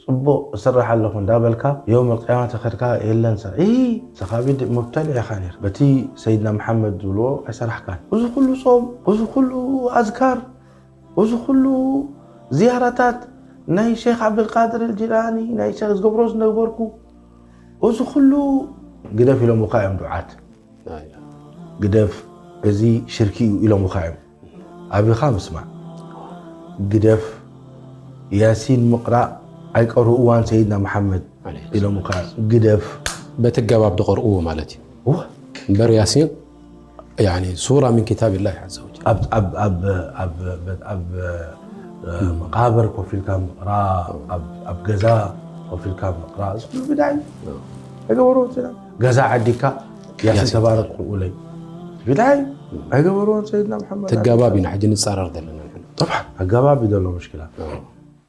ጽቡቕ እሰርሕ ኣለኹ እንዳበልካ የውም ኣልቅያማ ተኸድካ የለን ሰ ኸቢድ መብተል ኢኻ ነር በቲ ሰይድና መሓመድ ዝብልዎ ኣይሰራሕካን። እዚ ኩሉ ጾም፣ እዚ ኩሉ ኣዝካር፣ እዚ ኩሉ ዝያራታት ናይ ሸይኽ ዓብደልቃድር ኣልጂላኒ ናይ ሸይኽ ዝገብሮ ዝነበርኩ እዚ ኩሉ ግደፍ ኢሎምኻ እዮም ዱዓት። ግደፍ፣ እዚ ሽርኪ እዩ ኢሎምኻ እዮም። ኣቢኻ ምስማዕ። ግደፍ፣ ያሲን ምቕራእ ኣይቀርኡዋን ሰይድና መሓመድ ኢሎምኻ እዮም። ግደፍ። በቲ ኣገባብ ዝቐርእዎ ማለት እዩ። እምበር ያሲን ሱራ ምን ኪታብ ላህ ዘ ወጀል። ኣብ መቃብር ኮፍ ኢልካ ምቕራእ፣ ኣብ ገዛ ኮፍ ኢልካ ምቕራእ፣ እዚ ኩሉ ቢድዓ እዩ። ኣይገበርዎን ሰይድና። ገዛ ዓዲካ ያሲን ተባረክ ቅርኡለይ ቢድዓ እዩ። ኣይገበርዎን ሰይድና መሓመድ። ተጋባብ ኢና ሕጂ ንጻረር ዘለና ንሕና። ጠብዓን ኣገባብ እዩ ዘሎ ምሽክላ።